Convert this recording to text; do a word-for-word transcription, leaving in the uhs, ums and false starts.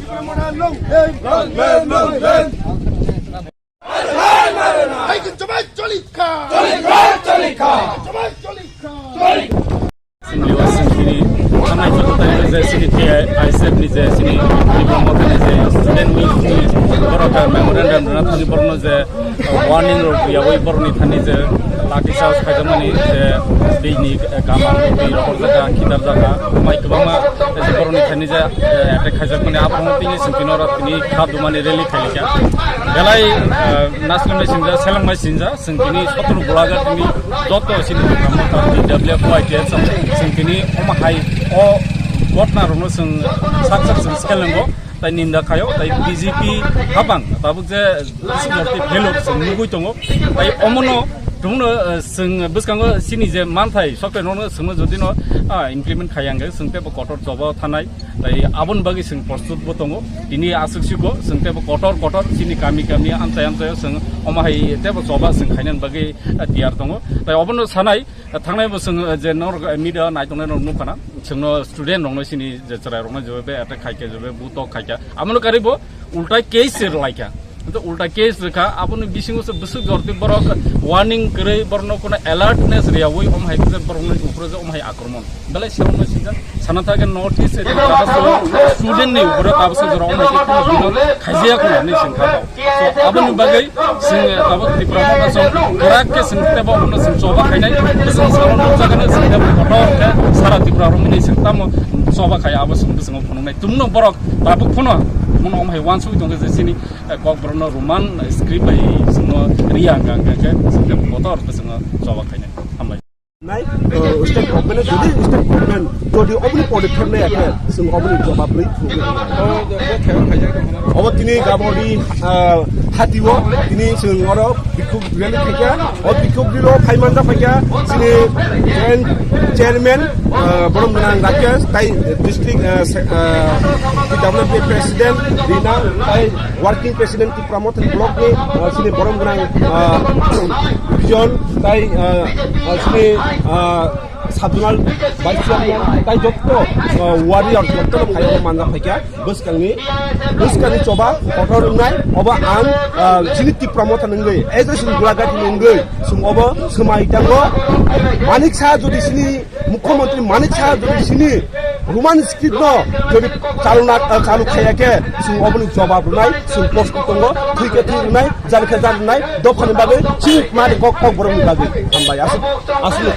Memorandum, hey! Long live, long live! Hai, jumai choli kha! Choli kha, choli kha! Jumai choli kha! Choli kha! Assembly o sini thanai joto tarik je sini T I S F ni je sini Tipra Motha ni je student wing ni borok memorandum rwna thani borokno je warning rok riyawi borokni thani je lathi charge khaijakmani je bini gama rok bai rohor jaga, khidar jaga, mai kwbangma je borokni thani je attack khaijakmani, abo tini sini oro tini kha dumani rally khailika. Belai naslamai sinja, selengmai sinja, sini tini sotro gulaga tini joto sini Tipra Motha, T W F Y T S, sini tini omo hai o ghotna rokno sing sak sak sing skelengo. Tai ninda khayo, tai B J P habang tabuk je bisi jorti phelok se nugui tongo. Tai omono tongno, eh, sing bwskango sini je manthai software no singno jodi no, ah, implement khayang ge sing tebo kotor choba thanai. Tai abon bagi sing prostut bo tongo. Tini aswk sigo sing tebo kotor kotor sini kami kami amchai amchai sing omo hai tebo choba sing khainan bagi, ah, tiyar tongo. Tai obono sanai, Thangnai bo chwng, eh, je norok, eh, media naitongnai rok nukha na, chwngno student rokno sini je chwrai rokno je be attack khaikha, je be butok khaikha, abono karwi bo ulta case se rwlaikha. To ulta case rwkha, aboni bisingo se bwswk jorti borok warning kwrwi, borokno kono alertness rwyawi, om hai khe borokno uphuru je om hai akromon. Belai se rokno sinjak sana thangkhe North East area o student ni uphuru tabuk se jorok om hai khe khaijakha hinwi singkha. So, aboni bagwi chwng tabuk Tipra Motha song kwrak khe chwng tebo abono chwng choba khainai. Chwng salo nukjakgano chwng tebo kotor khe sara Tipra romwi chwng tamo choba khai abo chwng bwskango phunuknai. Tumno borok tabuk phano mono om hai uansugwi tongkhe je chini, eh, kokborokno Roman script bai chwngno riya hwnkha hwnkhe chwng tebo kotor bwskango choba khainai. Hambai. Nai, eh, state government, jodi state government jodi oboni podekthep nai khe, chwng oboni jobab rwi phunukgwi rwnai. Obo tini gabodi, eh, hatio tini chwng oro bikhuk rally khaikha. O bikhuk rally o phaiman da phaikha chini joint chairman, eh, borom gwnang Rakesh, tai district, eh, se-, eh, T W F president Rina, tai working president Tipra Motha block ni, ah, chini borom gwnang, ah, Bijon tai, ah, ah, chini, ah, sub zonal vice chairman tai jotto, ah, warrior jotto no phai o manja phaikha bwskangni, bwskangni choba kotor wngnai obo ang, ah, chini Tipra Motha nungwi as a chini Gulagati nungwi chwng obo swmai tango. Manik Saha jodi chini Mukhyamantri Manik Saha jodi chini Roman script no jodi chaluna, ah, chalu khaiya khe, chwng oboni jobab rwnai, chwng post tongo, thwi khe thwi rwnai, jar khe jar rwnai, dophani bagwi, chini mani kok, kokborokni bagwi. Hambai, aswk, aswk.